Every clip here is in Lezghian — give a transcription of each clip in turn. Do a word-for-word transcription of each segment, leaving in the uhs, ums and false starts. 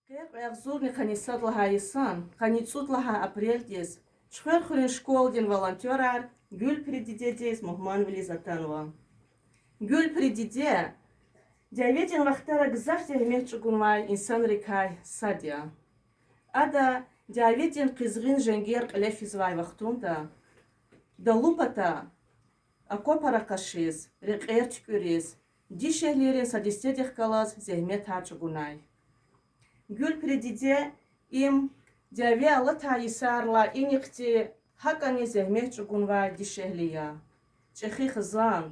Къе кьве агъзурни къанни сад лагьай йисан къанни цӀуд лагьай апрелдиз Чуьхверхуьруьн школадин волонтёрар Гуьлпери дидедиз мугьманвилиз атанва. Гуьлпери диде дяведин вахтара гзаф зегьмет чӀугунвай инсанрикай сад я. Ада дяведин къизгъин женгер кьиле физвай вахтунда далу пата окопра къашиз, рекьер туькӀуьриз, дишегьлийрин са дестедихъ галаз зегьметар чӀугунай. Гуьлпери диде им дяве алатай йисарилай инихъди гьакӀни зегьмет чӀугунвай дишегьли я. ЧӀехи хизан,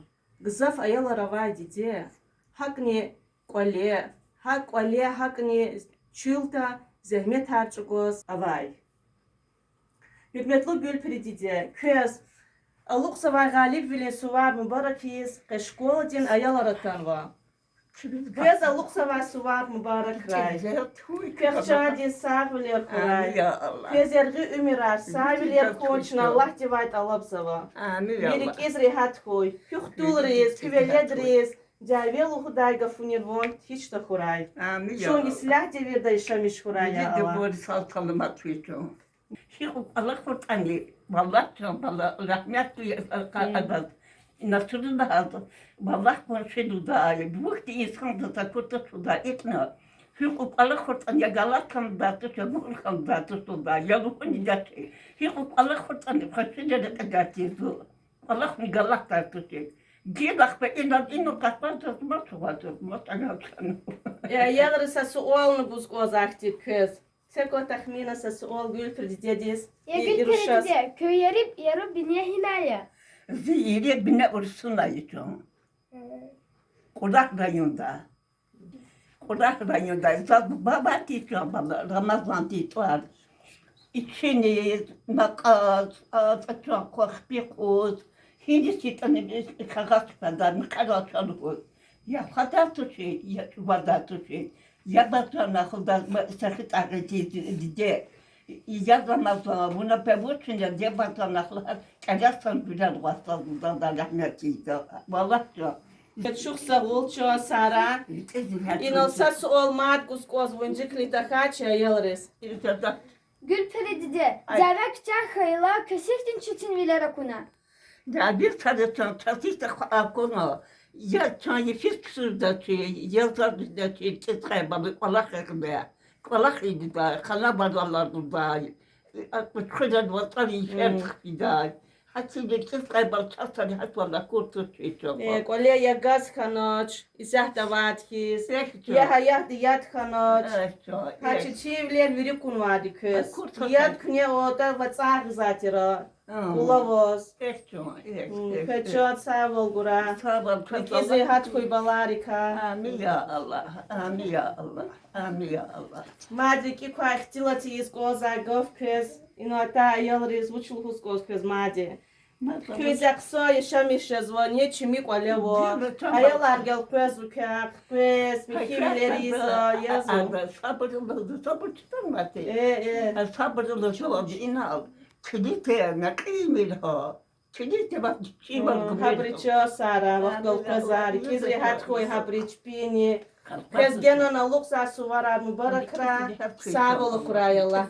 гзаф аялар авай диде гьакӀни кӀвале, гьакӀ кӀвале, гьакӀни чуьлда зегьметар чӀугваз авай. Гьуьрметлу Гуьлпери диде, квез алукьзавай Гъалибвилин сувар мубарак ийиз къе школадин аялар атанва. Квез алукьзавай сувар мубаракрай. Квехъ чандин сагъвилер хьурай. Квез яргъи уьмуьрар, сагъвилер хьун чна Аллагьдивай тӀалабзава. Ви рикӀиз регьят хьуй, куь хтулриз, куь веледриз дяве лугьудай гафунин ван гьич тахьурай. Чун ислягь девирда яшамиш хьурай, я Аллагь. Гьикьван кӀвалахар тӀани, валлагь, чан бала, рагьметлу я, адаз, Насруллагьаз, валлагь, къунши лугьудай, вахтунда инсандиз акур тушдай икьна. Гьикьван кӀвалахар тӀани, я галат хьанвайди туш, я мугьур хьанвайди туш лугьудай, я лугьуниз ятӀа. Гьикьван кӀвалахар тӀани, хъвашида рекьидай тир зун. КӀвалахни галатдай тушир. Гила ахпа инал, инал къахпаз заз маса ваз, маса гьатна. Я, аялриз са суални гуз кӀанзавайди квез. Са кӀватӀ тахминан са суал Гуьлпери дидедиз. Я Гуьлпери диде, куь ери-, яру бине гьинай я? Зи ери бине Урсунай я чан. Кьурагь районда. Кьурагь районда. Заз буба авай тир чан, бала, Рамазан тир тӀвар. Ичиниз, накьаз, а, а, чан хъвахпи хъуз, гьиниз ятӀани кагъаз фадай, мехъерал чан хьуз. Я фадай тушир, я чӀугвадай тушир. Я Базан, ахудай ма са хитӀа гъиз диде. Я Рамазан, вуна певучина, я Базан, ахлар кӀарасдин гуьлер гъватӀзавай, рагьметдиз. Валлагь чан. Чухсагъул, чан Сара. Инал са суал мад гуз кӀанзава, вун жикни тахьай чи аялриз. Гуьлпери диде, дяве куьтягь хьайила, квез гьихьтин четинвилер акуна? Дяве сари чан четинвилер акуна, я чан йифиз ксуздачир, я заз дидачир, цӀикьайбал кӀвалах ийидай, кӀвалах ийидай, хана варалардай, а, кучкуьрал вацӀар йифер хъфидай. Гьатта цӀикьайбал чаз сари гьатвал акур тушир чан. Э, кӀвале я газ хьанач, исятда авайди хьиз, я гьаятда яд хьанач. Гьа четинвилер вири акунвайди квез. Яд куьне аватӀа, вацӀар гъизвай тир, кӀулаваз. Квез чан сагъвал гурай. РикӀиз регьят хьуй баларикай. Амин я Аллагь, амин я Аллагь, амин я Аллагь. Мад рикӀик квай ихтилат ийиз кӀанзавай гаф квез, ина атай аялриз вуч лугьуз кӀанзава квез мад? Квез хъсан яшамиш жезва, ни чими кӀвале ава. Аялар гелкъвезва квехъ, квез михьивилер ийизва, язва. Сабур лугьузва, сабур читамати. Э, э. Сабур лугьузва, инал. Килите, накьимир гьа. Килите вахт чивал гумир. Гьабуруз чан Сара, вахт гелкъвезва, рикӀиз регьят хьуй гьабурун чпини. Квез генани алукьзавай суварар мубаракрай, сагъвал хьурай, Аллагь.